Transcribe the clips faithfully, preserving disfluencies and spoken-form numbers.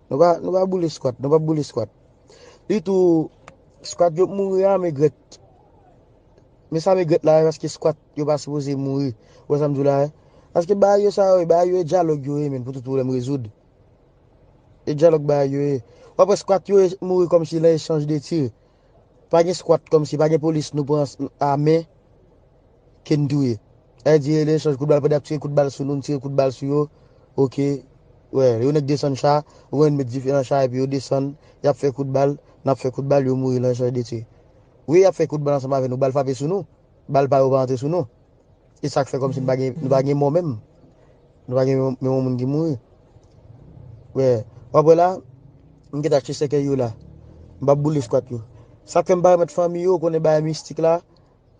Nou pa, nou pa boule squat, nou pa boule squat. Ditou, squat yo mouri a, m regrèt. Men sa m regrèt la, paske squat yo pa sipoze mouri. Ou wè sa m di w la, e? Paske bagay yo sa yo, bagay yo e dyalòg yo ye, men, pou tout pwoblèm rezoud. E dyalòg bagay yo ye. W ap wè squat yo mouri kòmsi nan echanj de tir. Pa gen squat kòmsi, pa gen polis nou pran a men ke n touye. Sa vle di, rele echanj kout bal, pandan y ap tire kout bal sou nou, n tire kout bal sou yo. Oke. Wè, yo nèk desann cha, ou konn met dife nan cha, epi yo desann, y ap fè kout bal, n ap fè kout bal, yo mouri nan echanj de tir. Wi, y ap fè kout bal ansanm avè nou, bal frape sou nou, bal pa yo pa antre sou nou. E sa k fè kòmsi nou pa gen, nou pa gen mò menm. Nou pa gen menm, menm yon moun ki mouri. Wè, w ap wè la, m gentan achte sèkèy yo la. M p ap boule squat yo. Sa k fè m pa remèt fanmi yo, konnen bagay mistik la,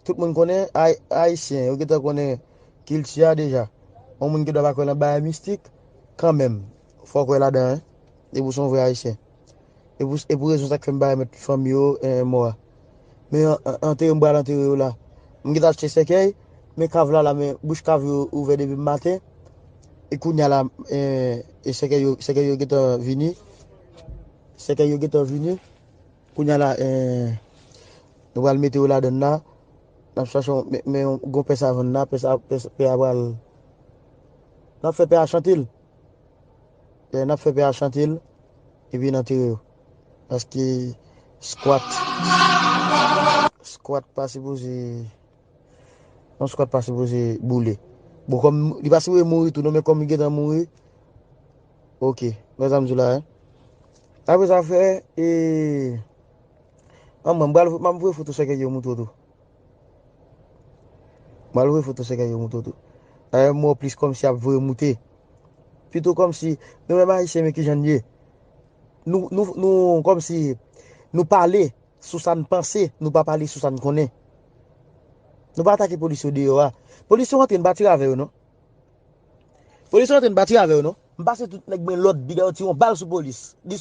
tout moun konnen, ay-, ayisyen, yo gentan konnen kilti a deja. Yon moun ki dwa pa kwè nan bagay mistik, kanmenm, fò w kwè ladan, en. E pou se yon vrè ayisyen. E pou, e pou rezon sa k fè m pa remèt fanmi yo, eh, mò a. Men an-, an-, antere m pral antere yo la. M gentan achte sèkèy, men kav la la, men bouch kav yo ouvè depi maten. E kounye a la, eh, e sèkèy yo, sèkèy yo gentan vini. Sèkèy yo gentan vini. Kounye a la, eh, nou pral mete yo ladann la. N ap chache yon, men, men yon gwo pè savann la, pè sa, pè, pè a pral. N ap fè pè a chante l. Lè n ap fè pè a chante l, epi n antere yo. Paske squat, squat pa sipoze, yon squat pa sipoze boule. Bon, kòm li pa sipoze mouri tou, non, men kòm li gentan mouri, oke. Wè sa m di w la, en. Apre sa fè, e, an mwen, m pral, m ap voye foto sèkèy yo montre w tou. M al voye foto sèkèy yo montre w tou. Dayè, m wè w plis kòmsi ap voye moute. Pito kòmsi, nou menm ayisyen, men kijan n ye. Nou, nou, nou, kòmsi, nou pale sou sa n panse, nou pa pale sou sa n konnen. Nou pa atake polis yo deyò a. Polis yo rantre, n pa tire avè yo, non. Polis yo rantre, n pa tire avè yo, non. M pase tout nèg men lòd, bida yo tire yon bal sou polis. Li